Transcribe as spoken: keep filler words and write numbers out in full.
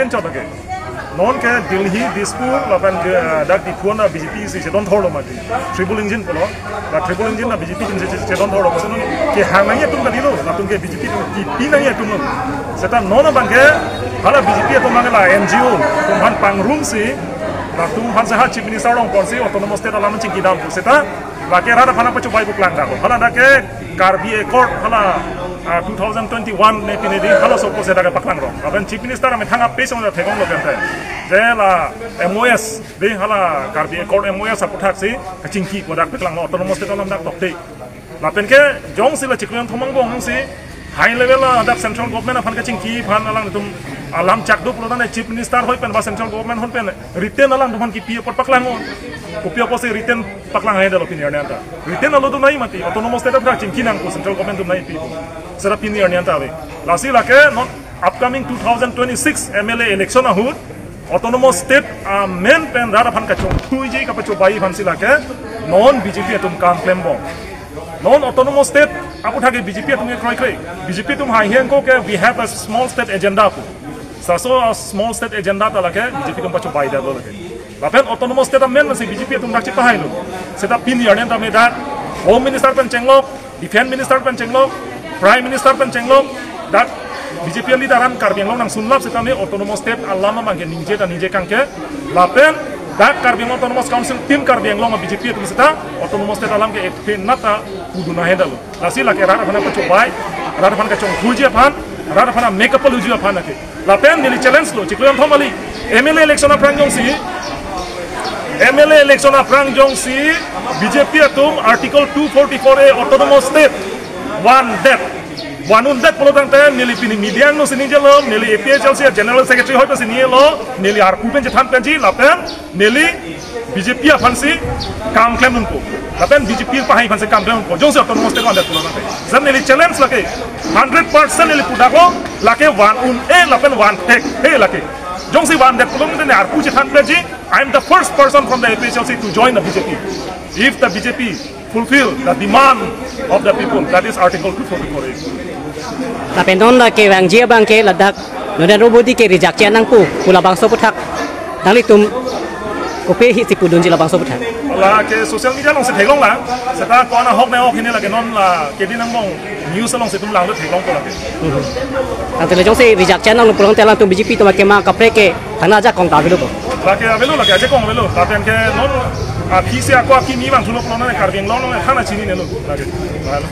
Enchot ke. Non ke Delhi, Dispur, lapen ke, eh, dak Diphu na B J P si chedon thorlo mati. Triple engine pulo. La triple engine na B J P si che-, che-, chedon thorlo. Pusi non kehang nangji atum kalilo. Latum ke B J P atum kipi nangji atum lo. Seta non abang ke hala B J P atum abang la N G O atum aphan pangrumsi, latum aphan seha Chief Minister along ponsi Autonomous State alam chingki dam pu seta lake rat aphan pachobei pu klang dako. Hala dak ke Karbi Accord hala, ah, two thousand twenty-one ne pine di hala sopo seta ke paklang rong. Lapen Chief Minister amethang ape song da thekong lo kente. Je la M O S di hala Karbi Accord M O S aputhak si kachingki pu dak paklang lo, Autonomous State alam dak tokte. Lapen ke jongsi la chiklo thomang bong si high level la dak central government aphan kachingki aphan alangtum alam chak do pulo tangte Chief Minister hoi pen ba central government hoi pen written alangtum aphan kipi apot paklang o. Kopi apotsi written paklang hai dalo pini arni anta. Written alo do nai mati, Autonomous State aputhak chingki nangpo, central government atum nangpi. Seta pini arni anta ave. Lasi lake non upcoming two thousand twenty-six M L A election ahut Autonomous State amen pen rat aphan kachongthuiji kapachobei aphansi lake non B J P atum kam klembom. Non Autonomous State aputhak ke B J P atum ke kroikre. B J P atum haihe angko ke we have a small state agenda pu. Laso a small state agenda ta lake B J P atum pachobei dalo lake. Lapen Autonomous State amen si B J P atum dak chepahailo. Seta pini arni anta me dak Home Minister pen chenglok, Defense Minister pen chenglok, Prime Minister pen chenglok, dak B J P leader an Karbi Anglong nangsunlap seta me Autonomous State alam abang ke ningje ta ningje kangke. Lapen dak Karbi Anglong Autonomous Council team Karbi Anglong B J P atum seta Autonomous State alam ke ekpe nata pudun ahe dalo. Lasi lake rat aphan pachobei, rat aphan kachongthuji aphan, rat aphan make up luji aphan ake. Lapen neli challenge lo, chiklo thom ali. M L A election aphrang jongsi, M L A election aphrang jongsi, B J P atum Article two forty-four A Autonomous State vandet. Vanundet pulo tangte neli pini media angno si ningjelo, neli A P H L C General Secretary hoi pensi ningjelo, neli arpu pen chethan penji, lapen neli B J P aphansi kam klemdunpo. Lapen B J P pahai aphansi kam klemdunpo. Jongsi Autonomous State vandet pulo tangte. Jam neli challenge lake. Hundred percent neli pudako lake van un-e lapen vanthek he lake. Jongsi vandet pulo tangte arpu chethan penji. I am the first person from the A P H L C to join the B J P. If the B J P fulfill the demand of the people, that is Article two forty-four A. Lapen non lake vangji abang ke ladak Narendra Modi ke reject nangpo pu labangso aputhak nanglitum kopi hisi pudunji labangso aputhak? Lake social media alongsi theklong lang. Seta ko-an ahok nahok hini lake non la kedi nangbong news alongsi itum langdun theklongpo lake. Tangte le jongsi reject nangpo pulo tangte alangtum B J P atum akema kaprek ke thangnajakong ta avelo bo? Lake avelo, lake ajakong avelo. Lapen ke non aphisi ako akimi vangthulo pulo tangte Karbi Anglong along thangna chininelo. Lake. Avelo.